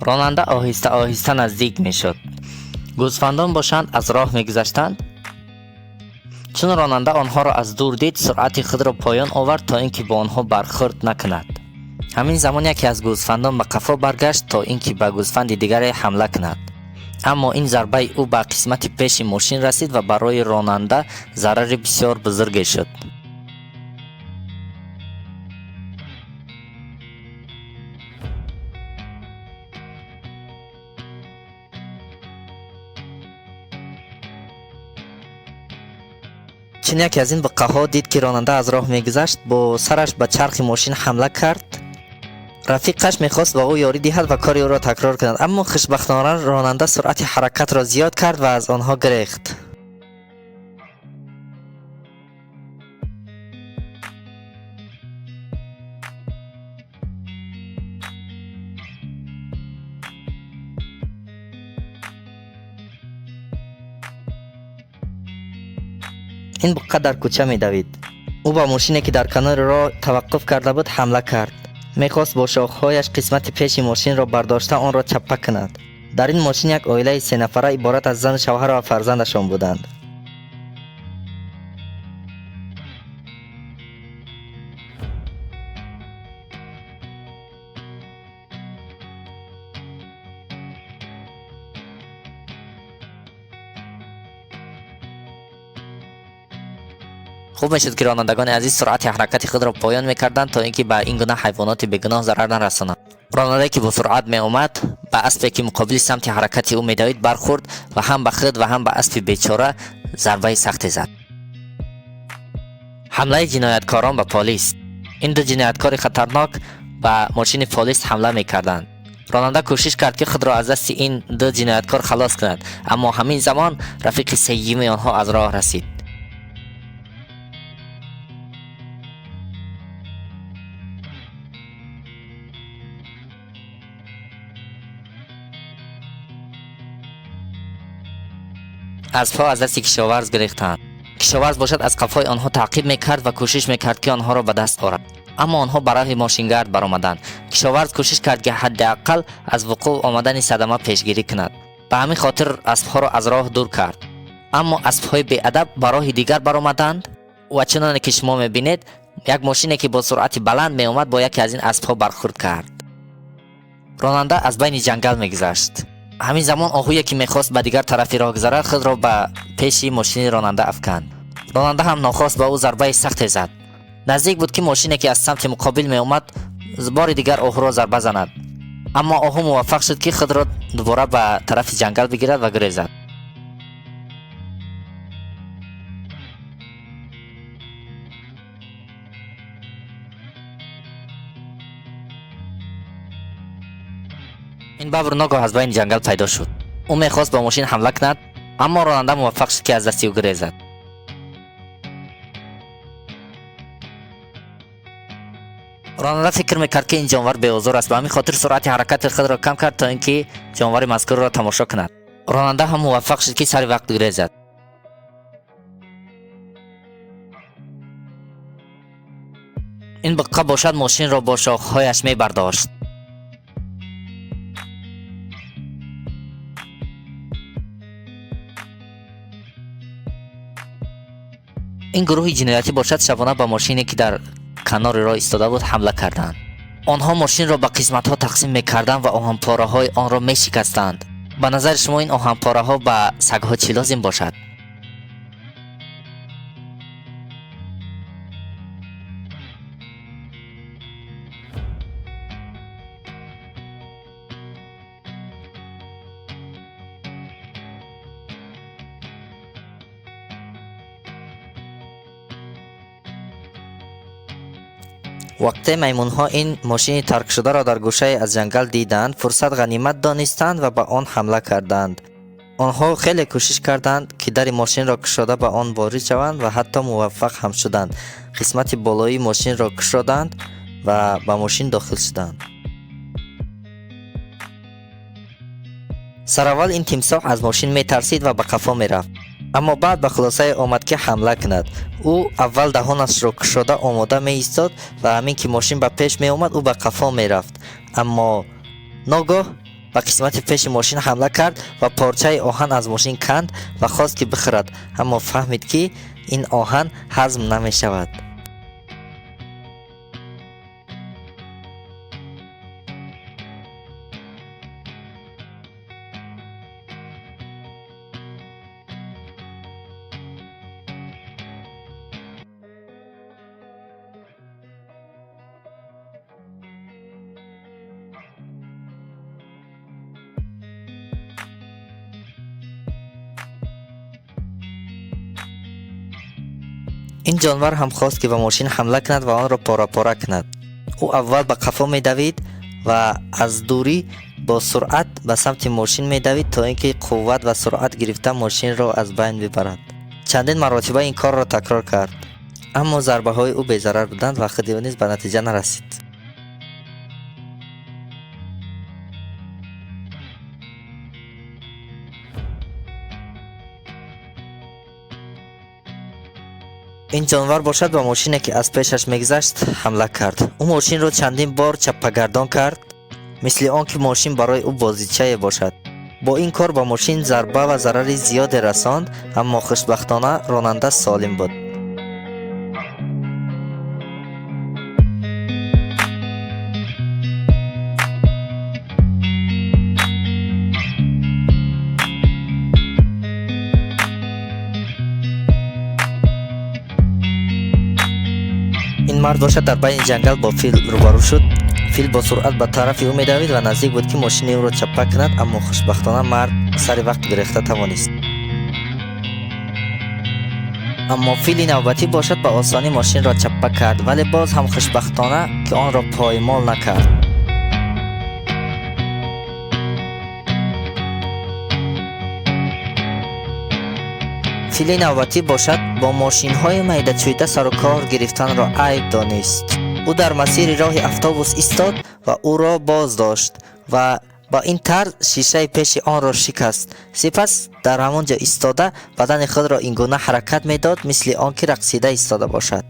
Ронанда оҳиста оҳиста наздик мешуд. Гӯсфандон бошанд, аз роҳ мегузаштанд. Чун ронанда онҳоро аз дур дид, суръати худро поён овард, то ин ки бо онҳо бархӯрд накунад. Ҳамин замон яке аз гӯсфандон ба қафо баргашт, то ин ки ба гӯсфанди дигаре ҳамла кунад. Аммо ин зарбаи ӯ ба қисмати пеши мошин расид ва барои ронанда зарари бисёр бузурге шуд. Чун яке аз ин буққаҳо дид, ки ронанда аз роҳ мегузашт, бо сараш ба чархи мошин ҳамла кард. Рафиқаш мехост ба ӯ ёрӣ диҳад ва кори ӯро такрор кунад, аммо хушбахтона ронанда суръати ҳаракатро зиёд кард ва аз онҳо гирехт. Ин буққа дар кӯча медавид. Ӯ ба мошине, ки дар канори роҳ таваққуф карда буд, ҳамла кард. Мехост бо шохҳояш қисмати пеши мошинро бардошта, онро чаппа кунад. Дар ин мошин як оилаи сенафара иборат аз зану шавҳар ва фарзандашон буданд. Хуб мешуд, ки ронандагони азиз суръати ҳаракати худро поён мекарданд, то ин ки ба ин гуна ҳайвоноти бегуноҳ зарар нарасонанд. Ронандае, ки бо суръат меомад, ба аспе, ки муқобили самти ҳаракати ӯ медавид, бархӯрд ва ҳам ба худ ва ҳам ба аспи бечора зарбаи сахте зад. Ҳамлаи ҷинояткорон ба полис. Ин ду ҷинояткори хатарнок ба мошини полис ҳамла мекарданд. Ронанда кӯшиш кард, ки худро аз дасти ин ду ҷинояткор халос кунад, аммо ҳамин замон рафиқи сеюми онҳо аз роҳ расид. Аспҳо аз дасти кишоварз гирехтанд. Кишоварз бошад, аз қафои онҳо таъқиб мекард ва кӯшиш мекард, ки онҳоро ба даст орад, аммо онҳо ба роҳи мошингард баромаданд. Кишоварз кӯшиш кард, ки ҳадди ақал аз вуқӯъ омадани садама пешгирӣ кунад. Ба ҳамин хотир аспҳоро аз роҳ дур кард, аммо аспҳои беадаб ба роҳи дигар баромаданд ва чуноне ки шумо мебинед, як мошине, ки бо суръати баланд меомад, бо яке аз ин аспҳо бархӯрд кард. Ронанда аз байни ҷангал мегузашт. Ҳамин замон оҳуе, ки мехост ба дигар тарафи роҳ гузарад, худро ба пеши мошини ронанда афканд. Ронанда ҳам нохост ба ӯ зарбаи сахте зад. Наздик буд, ки мошине, ки аз самти муқобил меомад, бори дигар оҳуро зарба занад, аммо оҳу муваффақ шуд, ки худро дубора ба тарафи ҷангал бигирад ва гурезад. Ин бабр ногоҳ аз байни ҷангал пайдо шуд. Ӯ мехост ба мошин ҳамла кунад, аммо ронанда муваффақ шуд, ки аз дасти ӯ гурезад. Ронанда фикр мекард, ки ин ҷонвар беозор аст. Ба ҳамин хотир суръати ҳаракати худро кам кард, то ин ки ҷонвари мазкурро тамошо кунад. Ронанда ҳам муваффақ шуд, ки сари вақт гурезад. Ин буққа бошад, мошинро бо шохҳояш мебардошт. Ин гурӯҳи ҷиноятӣ бошад, шабона ба мошине, ки дар канори роҳ истода буд, ҳамла карданд. Онҳо мошинро ба қисматҳо тақсим мекарданд ва оҳанпораҳои онро мешикастанд. Ба назари шумо, ин оҳанпораҳо ба сагҳо чӣ лозим бошад? Вақте маймунҳо ин мошини таркшударо дар гӯшае аз ҷангал диданд, фурсат ғанимат донистанд ва ба он ҳамла карданд. Онҳо хеле кӯшиш карданд, ки дари мошинро кушода, ба он ворид шаванд ва ҳатто муваффақ ҳам шуданд. Қисмати болоии мошинро кушоданд ва ба мошин дохил шуданд. Сараввал ин тимсоҳ аз мошин метарсид ва ба қафо мерафт, аммо баъд ба хулосае омад, ки ҳамла кунад. Ӯ аввал даҳонашро кушода омода меистод ва ҳамин ки мошин ба пеш меомад, ӯ ба қафо мерафт, аммо ногоҳ ба қисмати пеши мошин ҳамла кард ва порчаи оҳан аз мошин канд ва хост, ки бихӯрад, аммо фаҳмид, ки ин оҳан ҳазм намешавад. Ин ҷонвар ҳам хост, ки ба мошин ҳамла кунад ва онро пора-пора кунад. Ӯ аввал ба қафо медавид ва аз дурӣ бо суръат ба самти мошин медавид, то ин ки қувват ва суръат гирифта мошинро аз байн бибарад. Чандин маротиба ин корро такрор кард, аммо зарбаҳои ӯ безарар буданд ва худи ӯ низ ба натиҷа нарасид. Ин ҷонвар бошад, ба мошине, ки аз пешаш мегузашт, ҳамла кард. Ӯ мошинро чандин бор чаппагардон кард, мисли он ки мошин барои ӯ бозичае бошад. Бо ин кор ба мошин зарба ва зарари зиёде расонд, аммо хушбахтона ронанда солим буд. Ин мард бошад, дар байни ҷангал бо фил рӯбарӯ шуд. Фил бо суръат ба тарафи ӯ медавид ва наздик буд, ки мошини ӯро чаппа кунад, аммо хушбахтона мард сари вақт гирехта тавонист. Аммо фили навбатӣ бошад, ба осонӣ мошинро чаппа кард, вале боз ҳам хушбахтона, ки онро поймол накард. Фили навбатӣ бошад, бо мошинҳои майдачӯйда сару кор гирифтанро айб донист. Ӯ дар масири роҳи автобус истод ва ӯро боз дошт ва ба ин тарз шишаи пеши онро шикаст. Сипас дар ҳамон ҷо истода, бадани худро ин гуна ҳаракат медод, мисли он ки рақсида истода бошад.